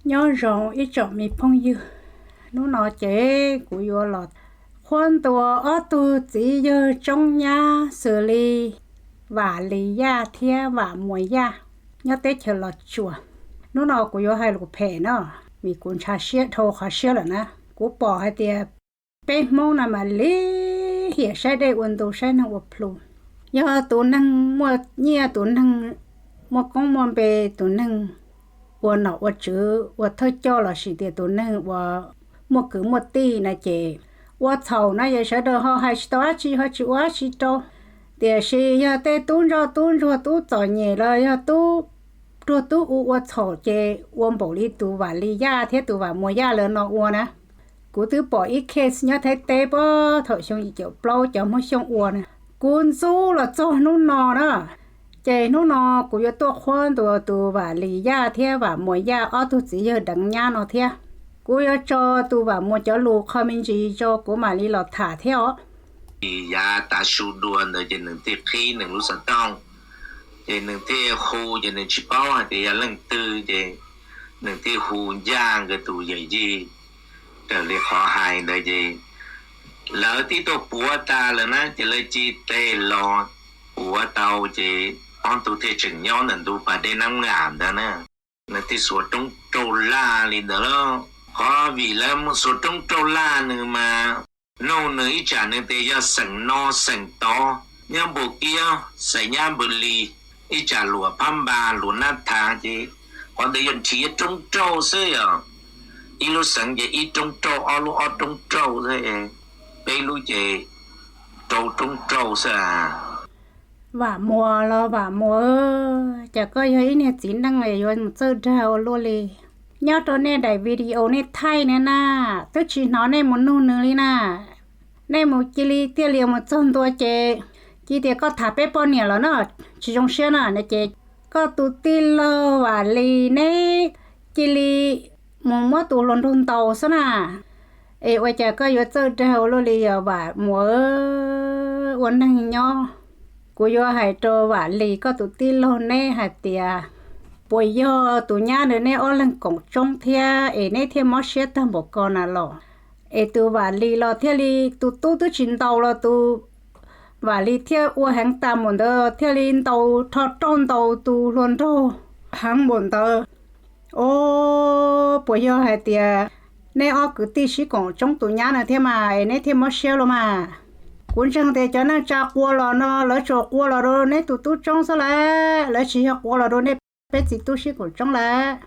Nyob zoo ib tsoom me phooj ywg, hnub no ces kuv yuav los qhuab ntuas ob tug txiv yawg tsoob nyab xws li Vam Lis Yaj thiab Vam Muas Yaj nyob teb chaws Los Tsuas. Hnub no kuv yuav hais lus phem no, vim kuv ntshav siab dhau qhov siab lawm na. Kuv pom hais tias peb Hmoob no mas lim hiam saib dej ua ntu saib neeg ua plhu. Yog tus neeg muaj nyiaj, tus neeg muaj koob muaj npe, tus neeg ua nom ua tswv ua thawj coj lossis tias tus neeg uas muaj kwv muaj tij na ces ua txhaum na ces sawv daws ho hais tsis tau dab tsi ho tsis ua dab tsi rau. Tiam sis yog tej tub ntsoj tub ntsuag tub txom nyem los yog tub nruag tub u ua txhaum ces ua npaum li tus Vam Lis Yaj thiab tus Vam Muas Yaj lawv no ua na. Kuv twb pom ib case nyob Thaib teb puag thaum xyoo yim caum plaub cov Hmoob Xyooj ua na. Kuv ntxub los txog hnub no na. Ces hnub no kuv yuav tuaj qhuab ntuas tus Vam Lis Yaj thiab Vam Muas Yaj ob tug txiv yawg deev nyab no thiab. Kuv yuav tso tus Vam Muas cov lus qho me ntsis tso kuv mam li los tham thiab os. Yav tav su dua ntawd ces nws thiaj qhib nws lub xov tooj, ces nws thiaj hu, ces nws tsis paub hais tias yog leej twg, ces nws thiaj hu ncaj nkawd tus yawm yij. Raws li qhov hais ntawd ces lawv twb tuaj puav tas lawm na, ces lawv cia tes los puav tau, ces ob tug thiaj tseem nyob ntawm ntu pas dej Nab Ngas ntawd na. Nws thiaj xuas roob rau laj li ntawd lauj. Qhov vim lawv xuas roob rau laj nws mas nug nws ib tsam nws tias yog xeem no xeem tod, nyob Npus Kiab, Xais Nyab, Npus Lis, ib tsam Luam Phab Npas, Luam Nab Thav, ces qhov ntawd yog nrhiav roob rauj xwb yom. Ib lub xeev ces ib roob rauj, ob lub ob roob rauj xwb, peb lub ces rau roob rauj xwb. Vam Muas los Vam Muas, cas koj yog ib niag txiv neej yuav mus txawj dag ua luaj li. Nyob rau nej daim video nej thaij ne na, twb tsis hnov nej mus nug nws li na. Nej mus cia li thiaj li mus txog ntua ces cia tias koj tham peb poj niam los no, tsis zoo siab na. Ces koj tus tij laug Vam Lis neb cia li mus muab tus hluas nraug ntaus xwb na. Es ua cas koj yuav txawj dag ua luaj li os Vam Muas, ua neeg nyob. Kuv yuav hais rau Vam Lis koj tus tij laug neb hais tias, puas yog tus nyab ntawd neb ob leeg koom tsoob thiab es neb thiaj mob siab tag npaum ko na los? Es tus Vam Lis los thiaj li, tus tub twb tsis ntaus los tus Vam Lis thiaj ua heev tas npaum ntawd, thiaj li ntaus, rho rauj ntaus tus hluas nraug heev npaum ntawd. Os, puas yog hais tias neb ob kwv tij sib koom tsoob tus nyab no thiab mas es neb thiaj mob siab los mas? Kuv ntseeg tias cov neej tsa qua los no lawv tsuas qua los rau neb tus tub tsoob xwb lawm, lawv tsis yog qua los rau nej peb txiv tub sib koom tsoob lawm.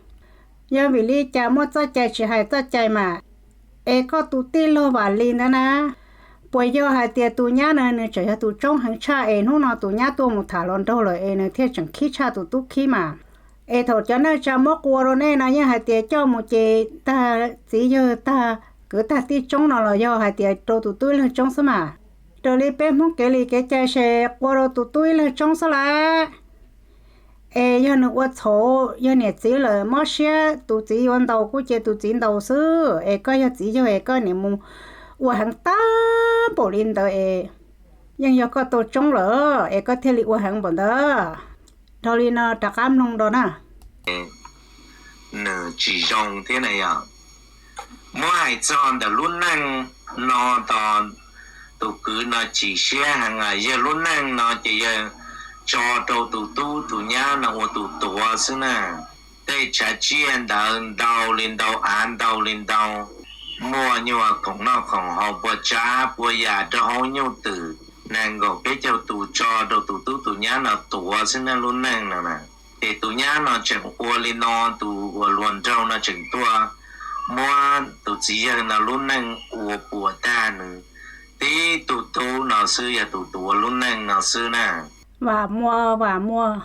Yog vim li cas muaj txoj cai tsis hais txoj cai mas? Es koj tus tij laug Vam Lis ntawd na, puas yog hais tias tus nyab no nws tseem yog tus tsoob heev tshaj es hnub no tus nyab tuaj mus tham hluas nraug lawm es nws thiaj tseem khib tshaj tus tub khib mas? Es thaum cov neej tsa muab qua rau nej no yeej hais tias coj mus ces tag txiv yawg tag kwv tag tij tsoob no los yog hais tias rau tus tub ib leeg tsoob xwb mas? Raws li peb Hmoob kev li kev cai ces qua rau tus tub ib leeg tsoob xwb lawm. Es yog nws ua txhaum, yog niam txiv lawm mob siab, tus txiv yuav ntaus kuj cia tus txiv ntaus xwb. Es koj yog txiv yawg es koj niam mus ua heev tag npaum li ntawd es yeej yog koj tau tsoob lawm es koj thiaj li ua heev npaum ntawd. Dhau li no rov qab mloog dua na. Nws tsis zoo thiab na yog. Muab hais txog ntawm lub neej no, tus kwv no chim siab heev, yawg lub neej no ces yawg tso rau tus tub tus nyab no ua tus tuav xwb na. Tej tshav tsiaj ntawd ntau li ntau, av ntau li ntau, muaj nyuag khoom noj khoom haus puas tsav puas yam rau hauv nyuj twm nees nkaum peb caug tus tso rau tus tub tus nyab no tuav xwb na lub neej no na. Ces tus nyab no tseem ua li no, tus uas hluas nraug no tseem tuaj muab tus txiv yawg no lub neej ua puas tag, nws tib tug tub no xwb yog tus tuav lub neej no xwb na. Vam Muas, Vam Muas,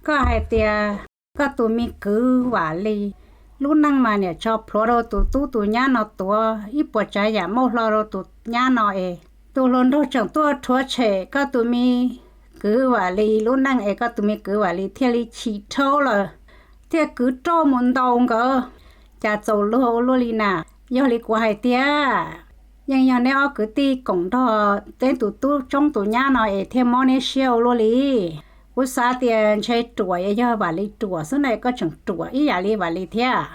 koj hais tias koj tus me kwv Vam Lis lub neej mas niam tso plhuav rau tus tub tus nyab no tuav ib puas tsav yam muaj hlo rau tus nyab no es tus hluas nraug tseem tuaj rhuav tshem koj tus me kwv Vam Lis lub neej es koj tus me kwv Vam Lis thiaj li chim dhau lawm, thiaj kwv rauj mus ntaus nkawd. Cas txaus luag ua luaj li na. Yog li kuv hais tias yeej yog neb ob kwv tij koom nrog neb tus tub tsoob tus nyab no es thiaj mob neb siab ua luaj li. Kuv xav tias ntshe ruam es yog Vam Lis ruam xwb na, koj tseem ruam ib yam li Vam Lis thiab.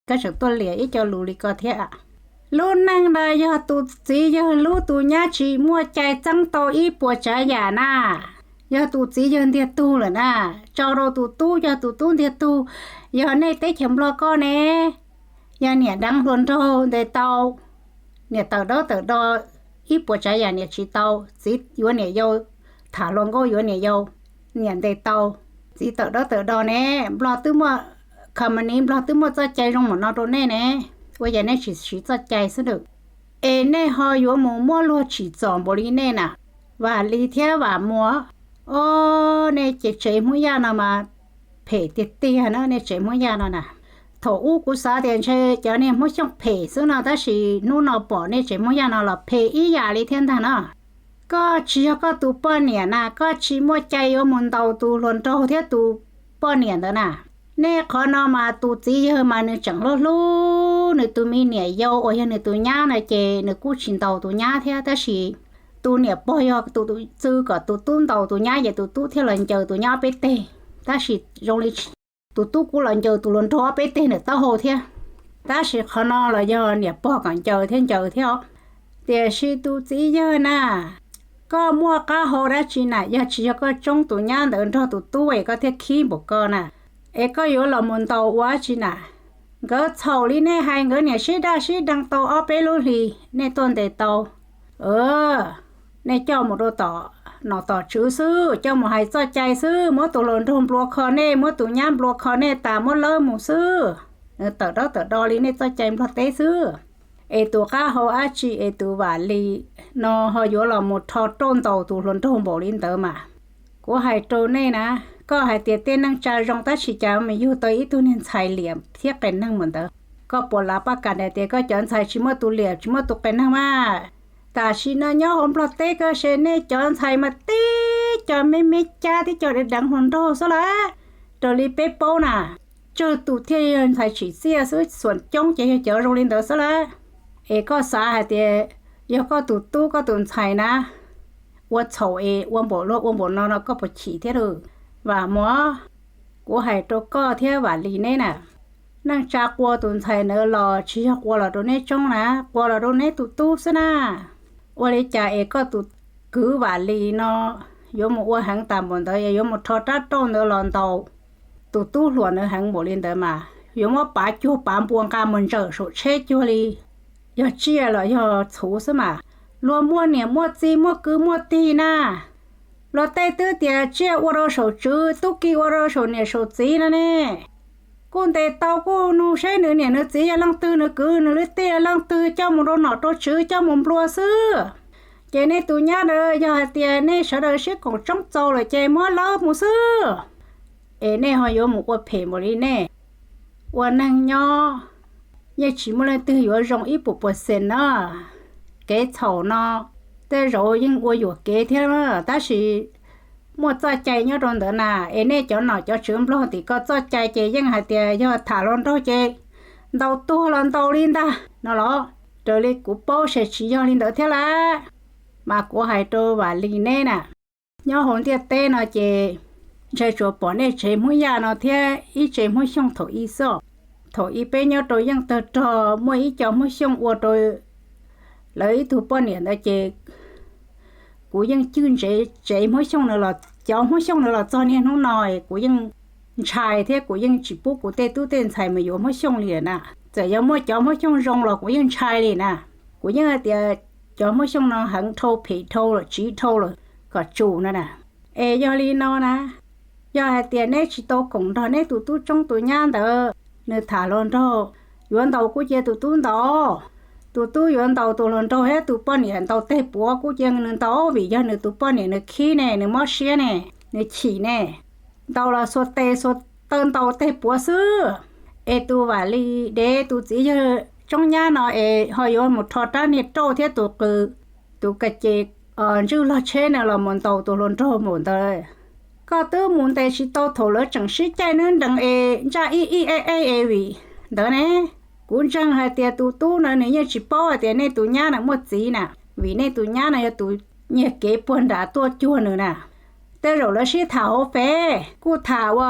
koj tseem tuaj liam ib co lus li ko thiab. Lub neej no yog tus txiv yawg hlub tus nyab tsis muaj cai txeeb tau ib puas tsav yam na. Yog tus txiv yawg ntiag tug lawm na, tso rau tus tub, yog tus tub ntiag tug, yog nej teb chaws Nplog koj ne, yog niam deev hluas nraug ntes tau, niam tawm dawb tawm do ib puas tsav yam niam tsis tau, txiv yuav niam yau, tham hluas nkauj yuav niam yau, niam ntes tau, txiv tawm dawb tawm do ne, Nplog twb muaj company, Nplog twb muaj txoj cai zoo npaum no rau nej ne, ua cas nej tsis siv txoj cai xwb na? Es nej ho yuav mus muab luag tsim txom npaum li nej na, Vam Lis thiab Vam Muas. Ob, nej ces tsev Hmoob Yaj no mas phem tiag tiag na, nej tsev Hmoob Yaj no na. Thaum ub kuv xav tias ntshe cov niag Hmoob Xyooj phem xwb no, tab sis hnub no pom nej tsev Hmoob Yaj no los phem ib yam li thiab ntag no. Koj tsis yog koj tus poj niam na, koj tsis muaj cai yuav mus ntaus tus hluas nraug thiab tus poj niam ntawd na. Nej qhov no mas tus txiv yawg mas nws tseem hlub hlub nws tus me niam yau uas yog nws tus nyab no ces nws kuj tsis ntaus tus nyab thiab, tab sis tus niam pog yog tus txwv kom tus tub ntaus tus nyab ces tus tub thiaj los ncaws tus nyab ob peb teg, tab sis zoo li tus tub kuj los ncaws tus hluas nraug ob peb teg ntawm taub hau thiab. Tab sis qhov no los yog niam pog kom ncaws thiab ncaws thiab os. Tiam sis tus txiv yawg na, koj muaj qab hau dab tsi na, yog tsis yog koj tsoob tus nyab ntawd nrog tus tub es koj thiaj khib npaum ko na, es koj yuav los mus ntaus ua dab tsi na? Nkawd txhaum li nej hais, nkawd niam sib daj sib deev tau ob peb lub hlis nej tuaj ntes tau. Nej coj mus rau tom nom tom tswv xwb, coj mus hais txoj cai xwb, muab tus hluas nraug nplua kho nej, muab tus nyab nplua kho nej tas muab lawb mus xwb. Nws tawm dawb tawm do li nej txoj cai Nplog teb xwb. Es tus qab hau dab tsi es tus Vam Lis no ho yuav los mus rho rauj ntaus tus hluas nraug npaum li ntawd mas? Kuv hais rau nej na, koj hais tias tej neej tsa zoo tab sis cas mus yug tau ib tug niag ntxhais liam thiab qias neeg npaum ntawd. Koj puas lav paj kam hais tias koj cov ntxhais tsis muaj tus liam tsis muaj tus qias neeg mas? Tam sim no nyob hauv Nplog teb koj se nej cov ntxhais mas tib co me me cab tib co deev deev hluas nraug xwb lawm. Raws li peb paub na, tsawg tus thiaj yog ntxhais tsim txiaj xwb, xuam coob ces yog cov zoo li ntawd xwb lawm. Es koj xav hais tias yog koj tus tub koj tus ntxhais na ua txhaum es ua npaum luag ua npaum no no koj puas chim thiab lawm? Vam Muas, kuv hais rau koj thiab Vam Lis neb na, neej tsa qua tus ntxhais ntawd los tsis yog qua los rau neb tsoob na, qua los rau neb tus tub xwb na. Ua li cas es koj tus kwv Vam Lis no yuav mus ua heev tas npaum ntawd, yuav mus rho rab rauj ntawd los ntaus tus tub hluas ntawd heev npaum li ntawd mas? Yuav muab pav cuag pav npua nqa mus ntsawm saum tsheb cuag li yog tsiaj los yog txhuv xwb mas. Luag muaj niam muaj txiv muaj kwv muaj tij na. Luag tej twb tias tsiaj ua rau saum tswv, tub ki ua rau saum niam saum txiv no ne. Kuj ntes tau kuj nug seb nws niam nws txiv yog leej twg, nws kwv nws lub tij yog leej twg, coj mus rau nom rau tswv coj mus nplua xwb. Ces nej tus nyab ntawd yog hais tias nej sawv daws sib koom tsoob txaus lawm ces muab lawb mus xwb. Es nej ho yuav mus ua phem npaum li nej. Ua neeg nyob yeej tsis muaj leej twg yuav zoo ib puas puas xees na. Kev txhaum no tej zaum yeej ua yuam kev thiab, tab sis muaj txoj cai nyob rau ntawd na. Es nej cov nom cov tswv Nplog tim ko txoj cai ces yeej hais tias yog tham hluas nraug ces ntaus tuag los ntaus li ntag no los? Raws li kuv paub ces tsis yog li ntawd thiab lawm. Mas kuv hais rau Vam Lis neb na, nyob hauv ntiaj teb no ces ntshe tsuas pom nej tsev Hmoob Yaj no thiab ib tsev Hmoob Xyooj thaum ub xwb. Thaum ub peb nyob rau yeej tawg rog muaj ib co Hmoob Xyooj ua rau lawv ib tug poj niam ntawd ces kuv yeej cwj ntsev tsev Hmoob Xyooj no los, cov Hmoob Xyooj no los txog niaj hnub no kuv yeej ntshai thiab kuv yeej tsis pub kuv tej tub tej ntxhais mus yuav Hmoob Xyooj li lawm na. Txawm yog muaj cov Hmoob Xyooj zoo los kuv yeej ntshai li na. Kuv yeej hais tias cov Hmoob Xyooj no heev dhau phem dhau lawm tsiv dhau lawm kom tsum no na. Es yog li no na, yog hais tias neb tsis tau koom nrog neb tus tub tsoob tus nyab ntawd, nws tham hluas nraug, yuav ntaus kuj cia tus tub ntaus. Tus tub yuav ntaus tus hluas nraug thiab tus poj niam ntaus teg puav kuj cia nws ntaus vim yog nws tus poj niam nws khib ne, nws mob siab ne, nws chim ne. Ntaus los xuas tes xuas taw ntaus teg puav xwb. Es tus Vam Lis dev tus txiv yawg tsoob nyab no es ho yuav mus rho rab niag rauj thiab tus qws, tus ka ces ntswj log tsheb no los mus ntaus tus hluas nraug npaum ntawd. Koj twb mus ntes tsis tau thaum lawv tseem sib caij neb nrees es ntsaj ib ib eb eb es vim ntawd ne. Kuv ntseeg hais tias tus tub na nws yeej tsis paub hais tias nej tus nyab na muaj txiv na, vim nej tus nyab no yog tus nyiag kev puag nram tuaj cuag nws na. Tej zaum lawv sib tham hauv fej kuj tham ua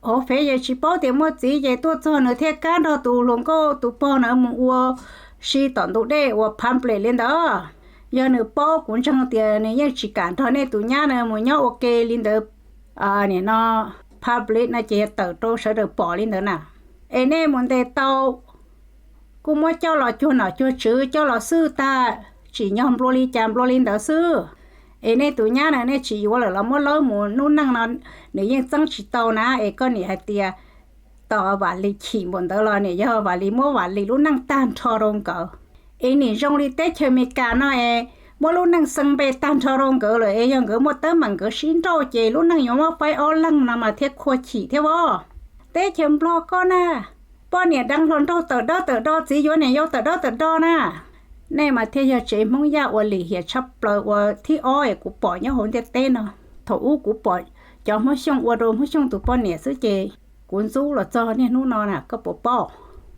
hauv fev ces tsis paub tias muaj txiv ces tuaj txog nws thiaj kab nrog tus hluas nkauj tus pog na mus ua si tom ntug dej uas public li ntawd. Yog nws paub kuv ntseeg tias nws yeej tsis kam nrog nej tus nyab na mus nyob ua ke li ntawd, nim no public no ces tawm rau sawv daws pom li ntawd na. Es nej mus ntes tau kuj muab coj los cuag nom cuag tswv coj los xwb tag, tsim nyog nplua li cas nplua li ntawd xwb. Es nej tus nyab na nej tsis yuav lawm los muab lawb mus, lub neej no nws yeej txeeb tsis tau na. Es koj niam hais tias tos Vam Lis chim npaum ntawd los nim yog Vam Lis muab Vam Lis lub neej tag nrho rau nkawd. Es nim zoo li teb chaws Amelikas no es muab lub neej xeeb npe tag nrho rau nkawd lawm es yog nkawd muaj teeb meem nkawd sib nrauj ces lub neej yuav muab faib ob leeg no mas thiaj khuv xim thiab os. Teb chaws Nplog koj na, poj niam deev hluas nraug tawm dab tawm do, txiv yuav niam yau tawm dab tawm do na. Nej mas thiaj yog tsev Hmoob Yaj uas lim hiam tshaj plaws uas thib ob es kuv pom nyob hauv ntiaj teb no. Thaum ub kuv pom cov Hmoob Xyooj ua rau Hmoob Xyooj tus poj niam xwb ces kuv ntxub los txog niaj hnub no na koj puas paub.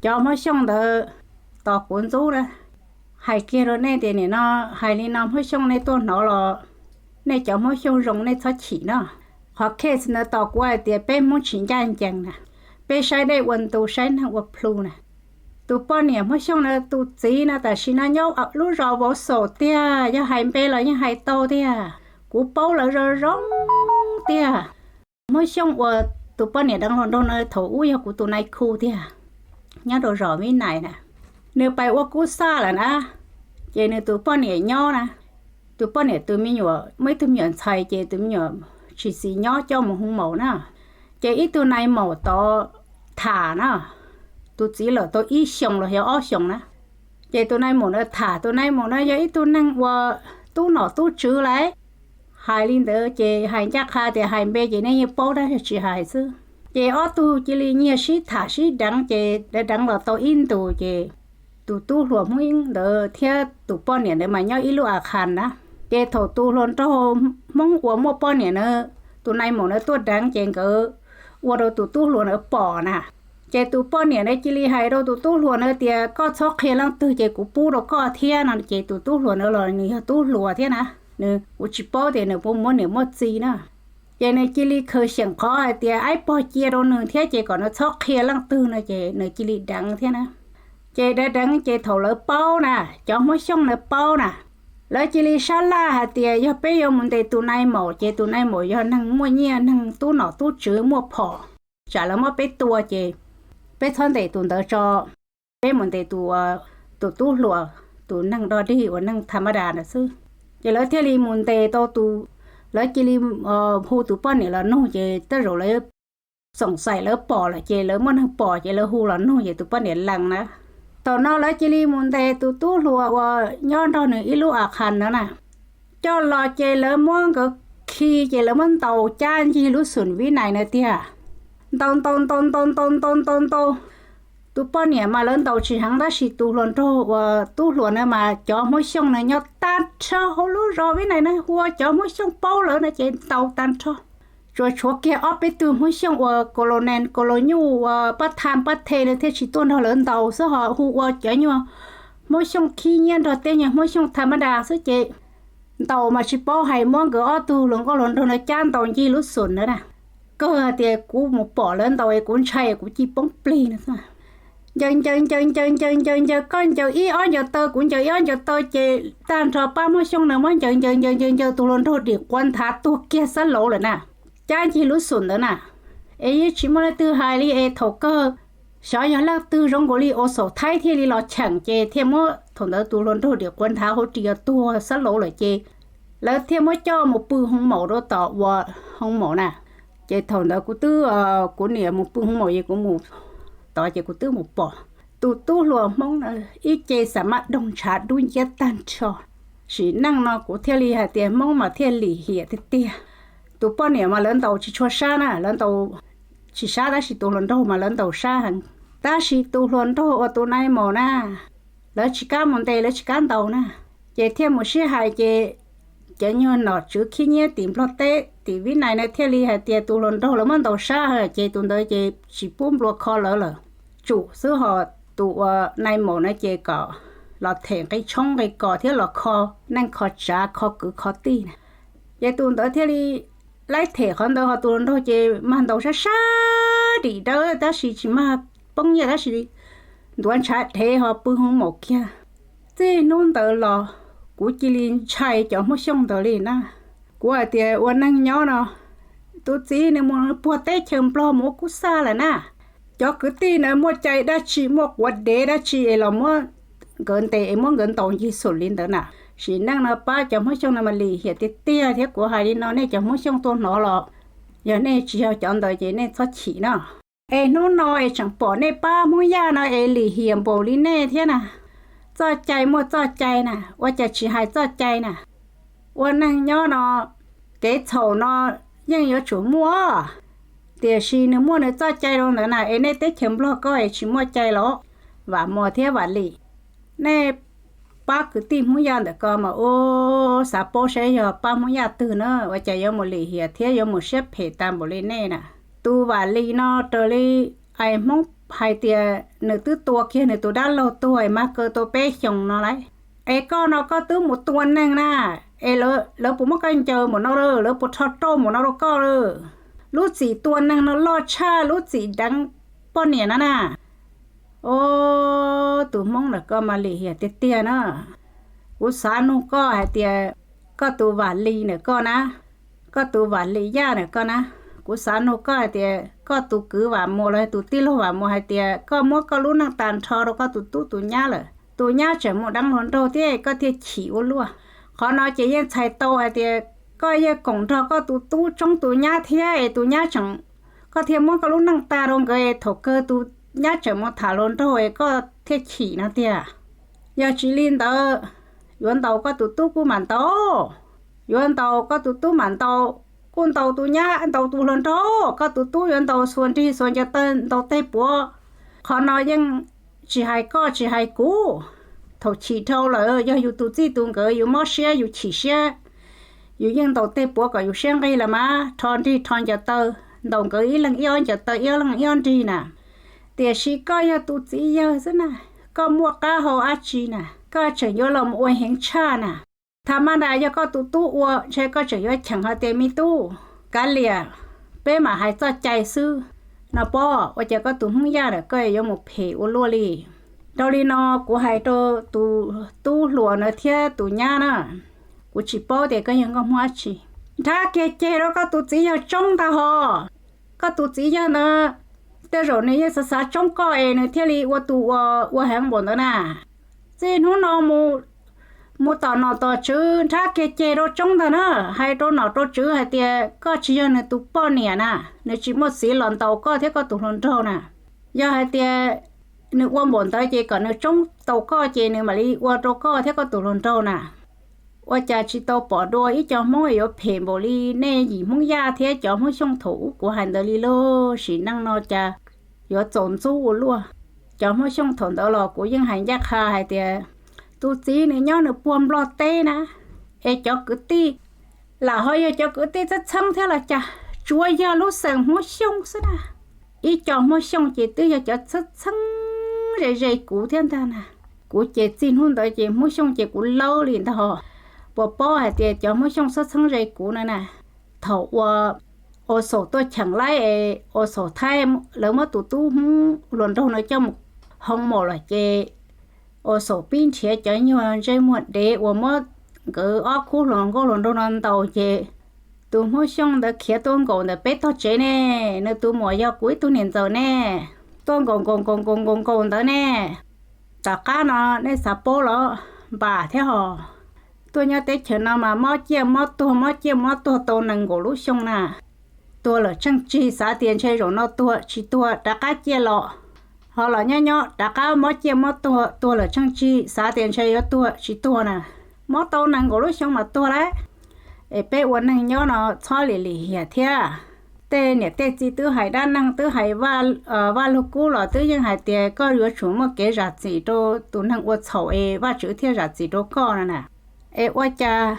Cov Hmoob Xyooj ntawd tos kuv ntxub na. Hais kiag rau nej tias nim no hais li no Hmoob Xyooj nej tuaj hnov los nej cov Hmoob Xyooj zoo nej txhob chim no. Qhov case ntawd tos kuv hais tias peb Hmoob tsis ncaj ncees na, peb saib dej ua ntu saib neeg ua plhu na. Tus poj niam Hmoob Xyooj na tus txiv no tam sim no nyob lub zos vauv xaum tiag, yog hais npe los yeej hais tau tiag, kuv paub lawv zoo zoo tiag. Hmoob Xyooj uas tus poj niam deev hluas nraug no thaum ub yog kuv tus nai khu tiag, nyob rau zos Vib Nais na. Nws pais ua kub xaj lawm na, ces nws tus poj niam nyob na. Tus poj niam tus me nyuam muaj ib tug me nyuam ntxhais ces tus me nyuam tsis txis nyob coj mus hu maum na. Ces ib tug nai maum tod tham na, tus txiv lawm tau ib xyoos los yog ob xyoos na. Ces tus nai maum na tham, tus nai maum na yog ib tug neeg uas tub nom tub tswv lawm. Hais li ntawd ces hais ncaj qha tias hais npe ces nej yeej paub tab sis tsis hais xwb. Ces ob tug cia li nyiag sib tham sib deev ces deev deev los tau ib ntus ces tus tub hluas Hmoob ntawd thiab tus poj niam ntawd mas nyob ib lub a khas na. Ces thaum tus hluas nraug Hmoob uas muaj poj niam na, tus nai maum na tuaj deev ces nkawd ua rau tus tub hluas na pom na. Ces tus poj niam na cia li hais rau tus tub hluas na tias koj txhob qhia leej twg ces kuv pub rau koj thiab no. Ces tus tub hluas na los nws yog tub hluas thiab na, nws kuv tsis paub tias nws puas muaj niam muaj txiv na. Ces nws cia li khaws xyeem qhov hais tias aib pog cia rau nws thiab ces kom nws txhob qhia leej twg no ces nws cia li deev thiab na. Ces deev deev ces thaum lawv paub na, cov Hmoob Xyooj na paub na, lawv cia li sab laj hais tias yog peb yuav mus ntes tus nai maum ces tus nai maum yog neeg muaj nyiaj neeg tub nom tub tswv muaj phom, tsam lawv muab peb tua ces peb txhob ntes tus ntawd tso, peb mus ntes tus, tus tub hluas, tus neeg dog dig uas neeg tha ma das ntawd xwb. Ces lawv thiaj li mus ntes tau tus, lawv cia li hu tus poj niam los nug ces tej zaum lawv xoom xaim lawv pom lawm ces lawv muaj neeg pom ces lawv hu los nug ces tus poj niam lees na. Thaum no lawv cia li mus ntes tus tub hluas uas nyob nrog nws ib lub a khas ntawd na. Coj los ces lawv muab nkawd khi ces lawv muab ntaus cab ncig lub xum Vib Nais na tiag. Ntaus ntaus ntaus ntaus ntaus ntaus ntaus ntaus. Tus poj niam mas lawv ntaus tsis heev tab sis tus hluas nraug uas tub hluas na mas cov Hmoob Xyooj na nyob tag nrho hauv lub zos Vib Nais na hu ua cov Hmoob Xyooj paub lawv no ces ntaus tag nrho. Tsuas tshuav kiag ob peb tug Hmoob Xyooj uas colonel colonyuj uas pab tham pab the lawv thiaj tsis tuaj nrog lawv ntaus xwb ho hu ua cov nyuag Hmoob Xyooj khib nyiab nrog tej nyuag Hmoob Xyooj tha ma das xwb ces ntaus mas tsis paub hais muab nkawd ob tug hluas nkauj hluas nraug no cab ntaus ncig lub xum ntawd na. Kawg hais tias kuv mus pom lawv ntaus es kuv ntshai es kuv cia poob plig no. Ncaws ncaws ncaws ncaws ncaws ncaws ncaws, koj ncaws ib ob ncaws taw kuv ncaws ib ob ncaws taw ces tag nrho pab Hmoob Xyooj na muab ncaws ncaws ncaws ncaws ncaws tus hluas nraug dim quav nthav tuag kiag xab laud lawm na. Cab ncig lub xum ntawd na. Es yeej tsis muaj leej twg hais li es thaum kawg xyov yog leej twg zoo nkaus li ua xaum Thaib thiaj li los cheem ces thiaj muab thaum ntawd tus hluas nraug dim quav nthav hauv ris tuag xab laud lawm ces lawv thiaj muab coj mus pw hoo maum rau tom uas hoo maum na. Ces thaum ntawd kuv twb, kuv niam mus pw hoo maum es kuv mus tod ces kuv twb mus pom tus tub hluas Hmoob na ib ce xam maj doog ntshav dub nciab tag nrho. Sim neej no kuv thiaj li hais tias Hmoob mas thiaj lim hiam tiag tiag. Tus poj niam mas lawv ntaus tsis tshua sab na, lawv ntaus tsis sab tab sis tus hluas nraug mas lawv ntaus sab heev. Tab sis tus hluas nraug uas tus nai maum na, lawv tsis kam mus ntes lawv tsis kam ntaus na, ces thiaj mus sib hais ces cov nyuag nom tswv khib nyiab tim Nplog teb tim Vib Nais na thiaj li hais tias tus hluas nraug lawv muab ntaus sab heev ces tus ntawd ces tsis pub nplua kho lawv lawm, tsum xwb ho tus uas nai maum na ces kom los them nqi tshoob nqi kos thiab los kho neej kho tsav kho kwv kho tij na. Ces tus ntawd thiaj li laib them qhov ntawd ho tus hluas nraug ces mag ntaus sab sab dim dawb tab sis tsis mag poob nyiaj tab sis ntuav ntshav dhev ho pw hoo maum kiag. Txij hnub ntawd los kuv cia li ntshai cov Hmoob Xyooj ntawd li na. Kuv hais tias ua neeg nyob no, tus txiv nws mus puag teb chaws Nplog mus ua kub xaj lawm na. Cov kwv tij na muaj cai dab tsi muaj quav dev dab tsi es los muab nkawd ntes es muab nkawd ntaus ncig xum li ntawd na. Sim neej no pab cov Hmoob Xyooj no mas lim hiam tiag tiag thiab kuv hais li no nej cov Hmoob Xyooj tuaj hnov los, yog nej tsis yog cov ntawd ces nej txhob chim no. Es hnub no es tseem pom nej pab Hmoob Yaj no es lim hiam npaum li nej thiab na. Txoj cai muaj txoj cai na, ua cas tsis hais txoj cai na. Ua neeg nyob no, kev txhaum no yeej yuav tsum muaj, tiam sis nws muaj nws txoj cai rau ntawd na. Es nej teb chaws Nplog ko es tsis muaj cai los? Vam Muas thiab Vam Lis, nej pab kwv tij Hmoob Yaj ntawm ko mas ua xav paub saib yog pab Hmoob Yaj twg na, ua cas yuav mus lim hiam thiab yuav mus siab phem tas npaum li nej na. Tus Vam Lis no raws li ais Hmoob hais tias nws twb tua kiag nws tus dab laug tuag es mag kaw tau peb xyoos no lawm. Es koj no koj twb mus tua neeg na, es lawv puas muab koj ncaws npaum no lawm, lawv puas rho rau npaum no rau koj lawm? Lub txim tua neeg no loj tshaj lub txim deev poj niam na na. Os, tus Hmoob ntawm ko mas lim hiam tiag tiag na. Kuv xav nug koj hais tias koj tus Vam Lis ntawm ko na, koj tus Vam Lis Yaj ntawm ko na, kuv xav nug koj hais tias koj tus kwv Vam Muas los tus tij laug Vam Muas hais tias koj muab koj lub neej tag nrho rau koj tus tub tus nyab lawm, tus nyab tseem mus deev hluas nraug thiab koj thiaj chim ua luaj. Qhov no ces yeej txhais tau hais tias koj yeej koom nrog koj tus tub tsoob tus nyab thiab es tus nyab tseem, koj thiaj muab koj lub neej tag rau nkawd es thaum kawg tus nyab tseem mus tham hluas nraug es koj thiaj chim no tiag. Yog tsis li ntawd, yuav ntaus koj tus tub kuj mam ntaus, yuav ntaus koj tus tub mam ntaus, kuj ntaus tus nyab ntaus tus hluas nraug, koj tus tub yuav ntaus xuas nrig xuas ncaws taw ntaus tej puav. Qhov no yeej tsis hais koj tsis hais kuv. Thaum chim dhau lawm yog yus tus txij tus nkawm yus mob siab yus chim siab, yus yeej ntaus tej puav kom yus siab nqig los mas rho nrig rho ncaws taw, ntaus nkawd ib leeg ib ob ncaws taw ib leeg ib ob nrig na. Tiam sis koj yog tus txiv yawg xwb na, koj muaj qab hau dab tsi na, koj tseem yuav los ua heev tshaj na. Tha maj nra yog koj tus tub ua ntshe koj tseem yuav cheem hais tias me tub, kav liam, peb mam hais txoj cai xwb no pob, ua cas koj tus Hmoob Yaj ntawm koj yuav mus phem ua luaj li. Dhau li no kuv hais rau tus tub hluas na thiab tus nyab na, kuv tsis paub tias koj yog nkauj Hmoob dab tsi, nrhab kiag ceg rau koj tus txiv yawg tsoob ntag hos. Koj tus txiv yawg ntawd tej zaum nws yeej xav xav tsoob koj es nws thiaj li ua tus ua heev npaum ntawd na. Txij hnub no mus tom nom tom tswv nrhab kiag ceg rau tsoob ntag na, hais rau nom rau tswv hais tias koj tsis yog nws tus poj niam na, nws tsis muaj txiv los ntaus koj thiab koj tus hluas nraug na. Yog hais tias nws ua npaum ntawd ces kom nws tsoob tau koj ces nws mam li ua rau koj thiab koj tus hluas nraug na. Ua cas tsis tau pom dua ib co Hmoob yuav phem npaum li nej yim Hmoob Yaj thiab cov Hmoob Xyooj thaum ub kuv hais ntawd li lauj. Sim neej no cas yuav txaus ntxub ua luaj. Cov Hmoob Xyooj thaum ntawd los kuv yeej hais ncaj qha hais tias tus txiv nws nyob nws puag Nplog teb na, es cov kwv tij lam ho yog cov kwv tij txheeb txheeb thiab los cas, tsuav yog lub xeem Hmoob Xyooj xwb na. Ib co Hmoob Xyooj ces twb yog cov txheeb txheeb ze ze kuv thiab ntag na. Kuv ces txij hnub ntawd ces Hmoob Xyooj ces kuv laub li ntag. Puas paub hais tias cov Hmoob Xyooj txheeb txheeb ze kuv no na, thaum uas Ua Xaum tuaj cheem laib es Ua Xaum Thaib lawv muab tus tub Hmoob hluas nraug no coj mus hoo maum lawm ces Ua Xaum pib nrhiav cov nyuag ntsej muag dev uas muab nkawd ob khub hluas nkauj hluas nraug no ntaus ces tus Hmoob Xyooj ntawd khiav tuaj nkaum ntawm peb tog tsev ne, nws tus muam yog kuv ib tug niam ntxawm ne, tuaj nkaum nkaum nkaum nkaum nkaum nkaum ntawd ne. Tom qab no nej xav paub los npam thiab hos. Tuaj nyob teb chaws no mas mob ciaj mob tuag mob ciaj mob tuag tau nees nkaum lub xyoo na. Tuag lawm tsheej tsig xav tias ntshe zaum no tuag tsis tuag rov qab ciaj los, ho los nyob nyob rov qab mob ciaj mob tuag, tuag lawm tsheej tsig xav tias ntshe yuav tuag tsis tuag na. Mob tau nees nkaum lub xyoo mas tuag lawm. Es peb ua neeg nyob no txhob lim lim hiam thiab. Tej niam tej txiv twb hais dab neeg twb hais Vaj Lug Kub los twb yeej hais tias koj yuav tsum muaj kev zam txim rau tus neeg ua txhaum es Vajtswv thiaj zam txim rau koj no na. Es ua cas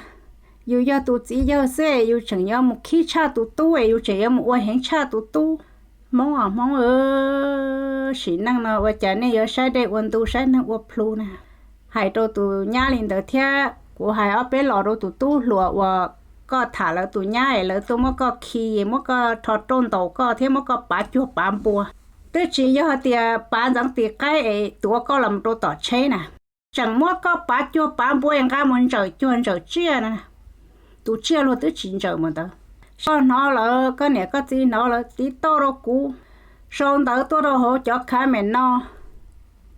yus yog tus txiv yawg xwb es yus tseem yuav mus khib tshaj tus tub es yus tseem yuav mus ua heev tshaj tus tub? Hmoob os Hmoob, sim neej no ua cas nej yuav saib dej ua ntu saib neeg ua plhu na. Hais rau tus nyab li ntawd thiab kuv hais ob peb los rau tus tub hluas uas koj tham lawv tus nyab es lawv tuaj muab koj khi, muab koj rho rauj ntaus koj thiab muab koj pav cuag pav npua. Twb tsis yog tias pav ntxeev tis qaib es tuav koj los rau tom tsheb na, tseem muab koj pav cuag pav npua es nqa mus ntsawm cuag ntsawm tsiaj na. Tus tsiaj luag twb tsis ntsawm mus ntawd. Koj hnov lawm, koj niam koj txiv hnov lawm, tiv tauj rau kuv, sau ntawv tuaj rau hauv cov comment no.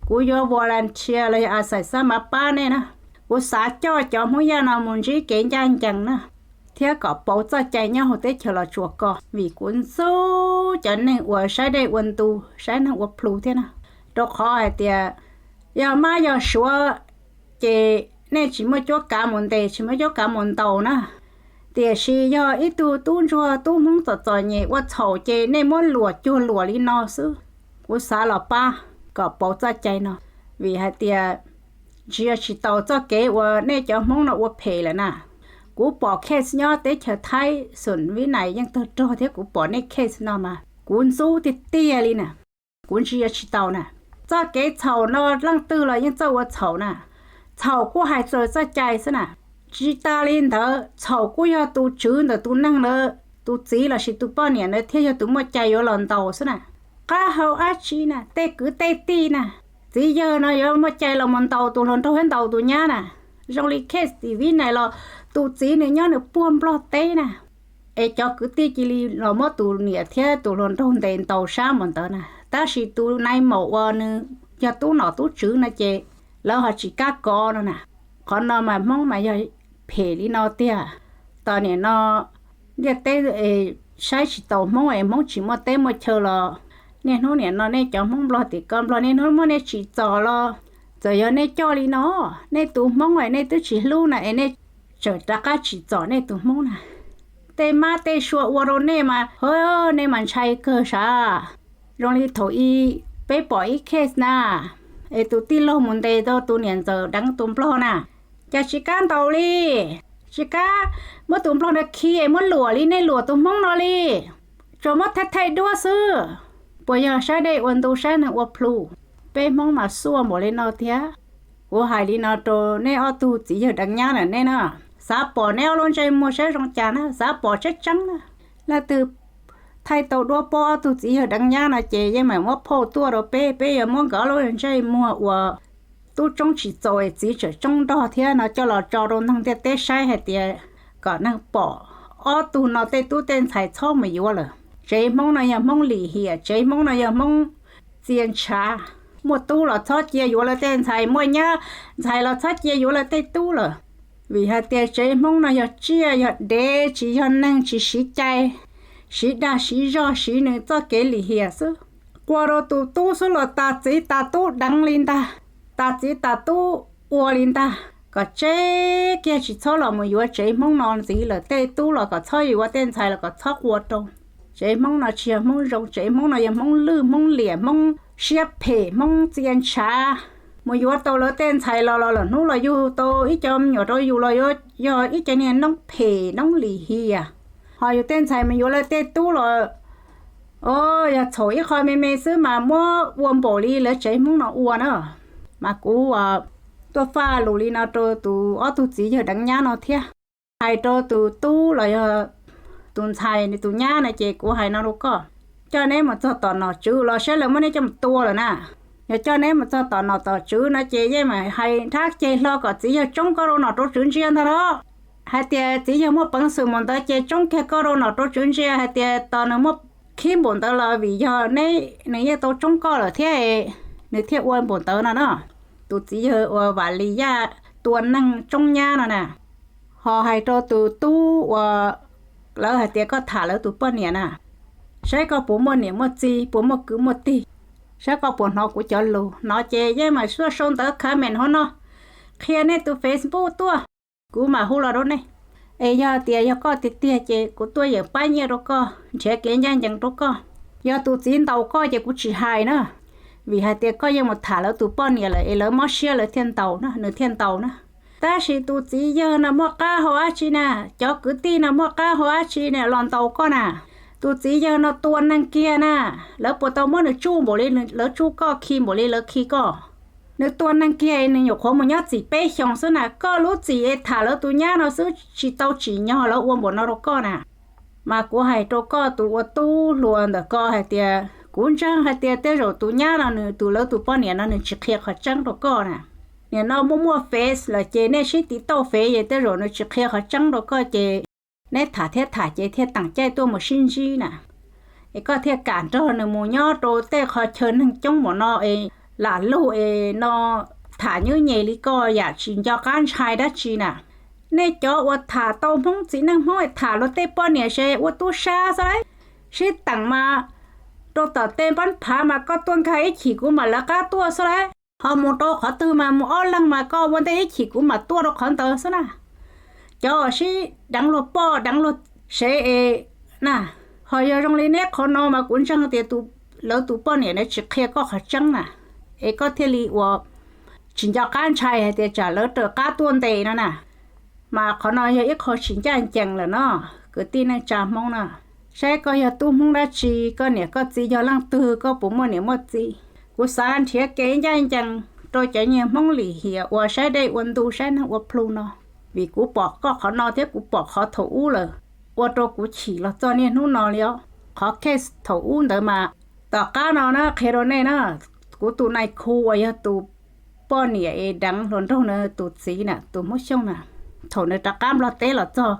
Kuv yuav volunteer los yog a xais xab mav pab nej na. Kuv xav coj cov Hmoob Yaj no mus ntsib kev ncaj ncees na, thiab kom pauv txoj cai nyob hauv teb chaws Los Tsuas ko, vim kuv ntxub cov neeg uas saib dej ua ntu, saib neeg ua plhu thiab na. Rau qhov hais tias yog mab yog suav ces nej tsis muaj cuab kav mus ntes, tsis muaj cuab kav mus ntaus na. Tiam sis yog ib tug tub ntsuag tub Hmoob txom txom nyem ua txhaum ces nej muab luam cuag luam li no xwb. Kuv xav los pab kom pauv txoj cai no, vim hais tias ntshe tsis tau txoj kev uas nej cov Hmoob no ua phem lawm na. Kuv pom case nyob teb chaws Thaib, Xum Vib Nais yeej tawg rog thiab kuv pom nej case no mas kuv ntxub tiag tiag li na. Kuv ntsia tsis tau na. Txoj kev txhaum no leej twg los yeej txawj ua txhaum na. Txhaum kuj hais txog txoj cai xwb na. Tsis tas li ntawd, txhaum kuj yog tus tswv ntawm tus neeg ntawd tus txiv lossis tus poj niam ntawd thiaj yog tus muaj cai yuav los ntaus xwb na. Qab hau dab tsi na, tej kwv tej tij na, txiv yawg no yuav muaj cai los mus ntaus tus hluas nraug thiab ntaus tus nyab na. Zoo li case tim Vib Nais los tus txiv nws nyob nws puag Nplog teb na, es cov kwv tij cia li los muab tus niam thiab tus hluas nraug ntes ntaus sab mus ntawd na. Tab sis tus nai maum uas nws yog tub nom tub tswv no ces lawv ho tsis kam kov no na. Qhov no mas Hmoob mas yog phem li no tiag. Tos niam no ntiaj teb saib tsis taus Hmoob es Hmoob tsis muaj teb muaj chaw los, niaj hnub niam no nej cov Hmoob Nplog tim ko Nplog niaj hnub muab nej tsim txom los, txawm yog nej coj li no, nej tus Hmoob es nej twb tsis hlub na es nej tseem rov qab tsim txom nej tus Hmoob na. Tej mab tej sua ua rau nej mas, ha, nej mas ntshai kawg sav. Zoo li thaum i peb pom ib case na, es tus tij laug mus ntes tau tus niam ntxawm deev tus Nplog na, cas tsis kam ntaus li, tsis kam muab tus Nplog no khi es muab luam li nej luam tus Hmoob no li, tsuas muab thaij thaij duab xwb. Puas yog saib dej ua ntu saib neeg ua plhu? Peb Hmoob mas xuaj npaum li no thiab. Kuv hais li no rau nej ob tug txiv yawg deev nyab na nej na, xav pom nej ob lub ntsej muag saib zoo cas na, xav pom tseeb tseeb na. Leej twg thaij tau duab pob ob tug txiv yawg deev nyab no ces yeej meem muab phauj tuaj rau peb, peb yuav muab nkawd ob lub ntsej muag uas tub tsoob tsis txaus es txiv tseem tsoob nrog thiab no coj los tso rau neeg ntiaj teb saib hais tias kom neeg pom ob tug no tej tub tej ntxhais txhob mus yuav lawm. Tsev Hmoob no yog Hmoob lim hiam, tsev Hmoob no yog Hmoob txia ntshav. Muaj tub los txhob cia yuav lawv tej ntxhais, muaj nyab ntxhais los txhob cia yuav lawv tej tub lawm. Vim hais tias tsev Hmoob no yog tsiaj yog dev, tsis yog neeg, tsis siv cai, siv dag siv zog, siv nws txoj kev lim hiam xwb. Qua rau tus tub xwb los tas txiv tas tub deev li ntag, tas txiv tas tub ua li ntag. Kom tseb kiag tsis txhob los mus yuav tsev Hmoob no ntxiv lawm, tej tub los kom txhob yuav, tej ntxhais los kom txhob qua rau. Tsev Hmoob no tsis yog Hmoob zoo, tsev Hmoob no yog Hmoob lwj, Hmoob liam, Hmoob siab phem, Hmoob txia ntshav. Mus yuav tau lawv tej ntxhais los los lawm hnub los yug tau ib co me nyuam rau yus los yuav yog ib co niag noob phem noob lim hiam. Ho yus tej ntxhais mus yuav lawv tej tub los, o, yog txhaum ib qho me me xwb mas muab ua npaum li lawv tsev Hmoob no ua na. Mas kuv tuaj faj lus li no rau tus ob tug txiv yawg deev nyab no thiab. Hais rau tus tub los yog tus ntxhais nws tus nyab no ces kuv hais no rau koj, coj neb mus txog tom nom tswv los saib lawv muab neb coj mus tua lawm na. Yog coj neb mus txog tom nom tom tswv no ces yeej mam hais nrhab ceg hlo kom txiv yawg tsoob koj rau nom rau tswv ntsia ntag los. Hais tias txiv yawg muaj peev xwm npaum ntawd ces tsoob kiag koj rau nom rau tswv ntsia hais tias tos nws muaj khib npaum ntawd los vim yog neb, nws yeej tau tsoob koj lawm thiab, nws thiaj ua npaum ntawd no na. Tus txiv yawg uas vam li yaj tua neeg tsoob nyab no na. Ho hais rau tus tub uas lawv hais tias koj tham lawv tus poj niam na, saib koj puas muaj niam muaj txiv, puas muaj kwv muaj tij, saib koj puas hnov kuv cov lus. Hnov ces yeej mam suaj sau ntawv comment hauv no qhia nej tus Facebook tuaj, kuv mam hu los rau nej. Es yog tias yog koj tiag tiag ces kuv tuaj yeem pab nyiaj rau koj, nrhiav kev ncaj ncees rau koj. Yog tus txiv ntaus koj ces kuv tsis hais na, vim hais tias koj yeej mus tham lawv tus poj niam lawm es lawv mob siab lawv thiaj ntaus na, nws thiaj ntaus na. Tab sis tus txiv yawg no muaj qab hau dab tsi na, cov kwv tij no muaj qab hau dab tsi na los ntaus koj na? Tus txiv yawg no tua neeg kiag na, lawv puas tau muab nws tsuj npaum li lawv tsuj koj, khi npaum li lawv khi koj? Nws tua neeg kiag nws nyuam qhuav mus nyob txim peb xyoos xwb na, koj lub txim es tham lawv tus nyab no xwb tsis tau tsim nyog lawv ua npaum no rau koj na. Mas kuv hais rau koj tus ua tub hluas ntawm ko hais tias kuv ntseeg hais tias tej zaum tus nyab no nws tus lawv tus poj niam no nws tsis qhia qhov tseeb rau koj na. Nim no muaj muaj Face lawm ces nej sib tiv tauj Face es tej zaum nws tsis qhia qhov tseeb rau koj ces neb tham thiab tham ces thiaj teem caij tuaj mus sib ntsib na. Es koj thiaj kam nrog nws mus nyob rau tej qhov chaw neeg coob npaum no es lam lug es no tham nyub nyem li koj yam tsis nco qab ntshai dab tsi na. Nej cov uas tham tau Hmoob txiv neej Hmoob es tham luag tej poj niam se ua tub sab xwb lauj. Sib teem mas rau tom tej npab phav mas koj tuaj nkag ib chim kuv mam lawv qab tuaj xwb lauj. Ho mus rau qhov twg mas mus ob leeg mas koj ua ntej ib chim kuv mam tuaj rau qhov ntawd xwb na. Cov uas sib deev luag poj deev luag sev es na, ho yog zoo li neb qhov no mas kuv ntseeg tias lawv tus poj niam na tsis qhia koj qhov tseeb na, es koj thiaj li uas tsis nco qab ntshai hais tias tsam lawv raws qab tuaj ntes no na. Mas qhov no yog ib qho tsis ncaj ncees lawm no, kwv tij neej tsa Hmoob na. Saib koj yog tub Hmoob dab tsi, koj niam koj txiv yog leej twg, koj puas muaj niam muaj txiv. Kuv xav nrhiav kev ncaj ncees rau cov niag Hmoob lim hiam uas saib dej ua ntu saib neeg ua plhu no, vim kuv pom koj qhov no thiab kuv pom qhov thaum ub lawm, ua rau kuv chim los txog niaj hnub no li os. Qhov case thaum ub ntawd mas tom qab no na qhia rau nej na, kuv tus nais khu uas yog tus poj niam es deev hluas nraug na tus txiv na tus Hmoob Xyooj na, thaum nws rov qab Nplog teb los txog,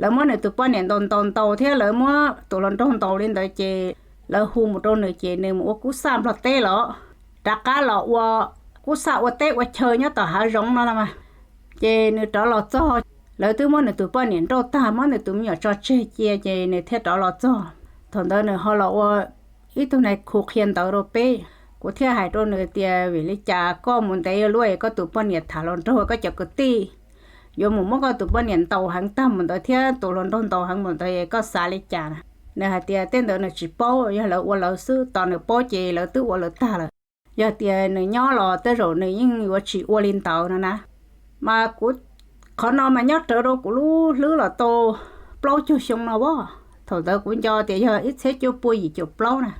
lawv muab nws tus poj niam ntaus ntaus ntaus thiab lawv muab tus hluas nraug ntaus li ntawd ces lawv hu mus rau nws ces nws mus ua kub xaj Nplog teb los rov qab los ua kub xaj ua teb ua chaw nyob tom hav zoov no los mas. Ces nws rov los txog, lawv twb muab nws tus poj niam nrauj tag muab nws tus me nyuam tso tseg cia ces nws thiaj rov los txog. Thaum ntawd nws ho los ua ib tug nais khu qhia ntawv rau peb. Kuv thiaj hais rau nws tias vim li cas koj mus ntev luaj es koj tus poj niam tham hluas nraug koj cov kwv tij yuav mus muab koj tus poj niam ntaus heev tag mus ntawd thiab tus hluas nraug ntaus heev mus ntawd es koj xav li cas na? Nws hais tias tej ntawd nws tsis paub, yog lawv ua lawv xwb, tos nws paub ces lawv twb ua lawv tag lawm. Yog tias nws nyob los tej zaum nws yeej yuav tsis ua li ntawd no na. Mas kuv, qhov no mas nyob rawv rau kuv lub hlwb los tau plaub caug xyoo no as. Thaum ntawd kuv nco tias yog ib txhiab cuaj pua yim caum plaub na.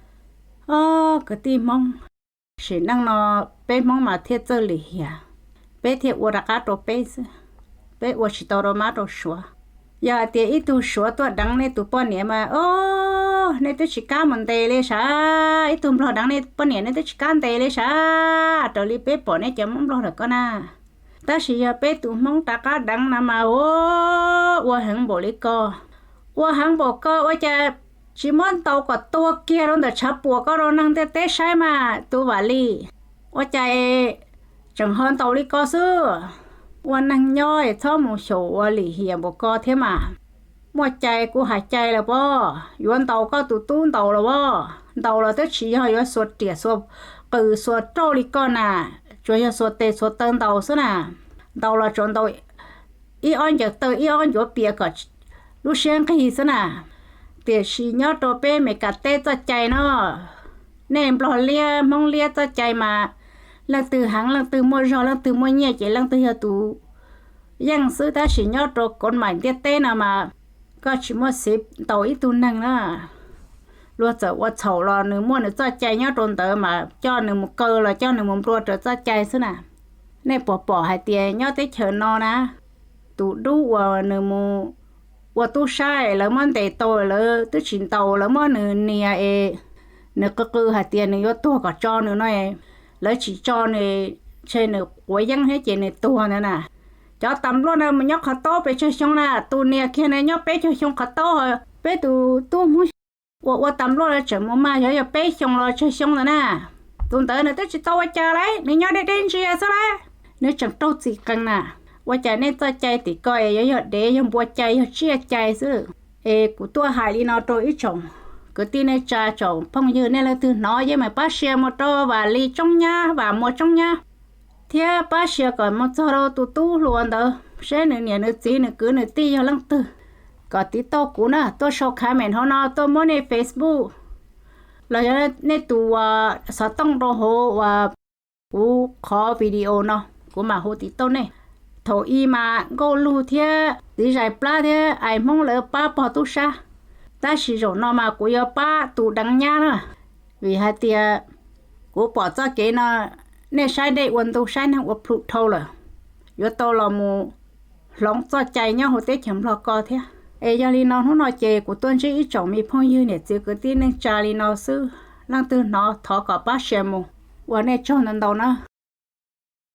Os kwv tij Hmoob, sim neej no peb Hmoob mas thiaj txawj lim hiam, peb thiaj ua rov qab rau peb xwb, peb ua tsis tau rau mab rau suav. Yog hais tias ib tug suav tuaj deev nej tus poj niam mas, o, nej twb tsis kam mus ntes li sav, ib tug nplog deev nej poj niam nej twb tsis kam ntes li sav, raws li peb pom nej cov Hmoob nplog lawm ko na. Tab sis yog peb tus Hmoob rov qab deev no mas, o, ua heev npaum li ko, ua heev npaum ko ua cas tsis muab ntaus kom tuag kiag rau ntawm tshav puam ko rau neeg ntiaj teb saib mas tus Vam Lis. Ua cas tseem ho ntaus li ko xwb? Ua neeg nyob es txhob mus xyaum ua lim hiam npaum ko thiab mas. Muaj cai kuv hais cai lawm pob, yuav ntaus koj tus tub ntaus los as, ntaus los twb tsis yog yuav xuas riam xuas qws xuas rauj li koj na, tsuas yog xuas tes xuas taw ntaus xwb na. Ntaus los tsuas ntaus ib ob ncaws taw ib ob ncuav pias kom lub siab nqig xwb na. Tiam sis nyob rau peb Meskas teb txoj cai no, nej nplog liab Hmoob liab txoj cai mas leej twg heev leej twg muaj zog leej twg muaj nyiaj ces leej twg yog tus yeej xwb, tab sis nyob rau kov maim ntiaj teb no mas koj tsis muaj xiv ntaus ib tug neeg na. Luag txawm ua txhaum los nws muaj nws txoj cai nyob rau ntawd mas coj nws mus kaw los coj nws mus nplua raws txoj cai xwb na. Nej puas pom hais tias nyob teb chaws no na, tus dub uas nws mus ua tub sab es lawv muab ntes tau lawv twb tsis ntaus, lawv muab nws nias es nws qw qw hais tias nws yuav tuag kom tso nws no, lawv tsis tso nws, ntshe nws quav yeeb thiab ces nws tuag ntawd na. Cov tas npluaj na mus nyob qhov taub pes tsawg xyoo na, tus nias kiag na nyob peb caug xyoo qhov taub, peb tus tub Hmoob uas ua tas npluaj na tseem mus mas yog yog peb xyoo los tsawg xyoo ntawd na. Tus ntawd nws twb tsis tau ua cas lauj, nws nyob deb deb ntsia xwb lauj, nws tseem raug txim qees na. Ua cas nej txoj cai tim ko es yuav yog dev yog npua cai yog tsiaj cai xwb? Es kuv tuaj hais li no rau ib tsoom kwv tij neej tsa tsoom phooj ywg, nej leej twg hnov yeej meem pab share mus rau Vam Lis Tsoob Nyab, Vam Muas Tsoob Nyab, thiab pab share kom mus txog rau tus tub hluas ntawd seb nws niam nws txiv nws kwv nws tij yog leej twg, kom tiv tauj kuv na, tuaj sau comment hauv no, tuaj muab nej Facebook los yog nej tus uas xov tooj rau hauv uas kuv qhov video no, kuv mam hu tiv tauj nej. Thaum i mas Nkauj Lug thiab Txiv Zais Plab thiab Ais Hmoob lawv pab pog tub sab, tab sis zaum no mas kuv yuav pab tus deev nyab na, vim hais tias kuv pom txoj kev no Nej saib dej ua ntu, saib neeg ua plhu dhau lawm, yuav tau los mus hloov txoj cai nyob hauv teb chaws Nplog ko thiab. Es yog li no hnub no ces kuv tuaj ntsib ib tsoom me phooj ywg niam txiv kwv tij neej tsa li no xwb, leej twg hnov thov kom pab share mus, ua nej tsaug ntau ntau na.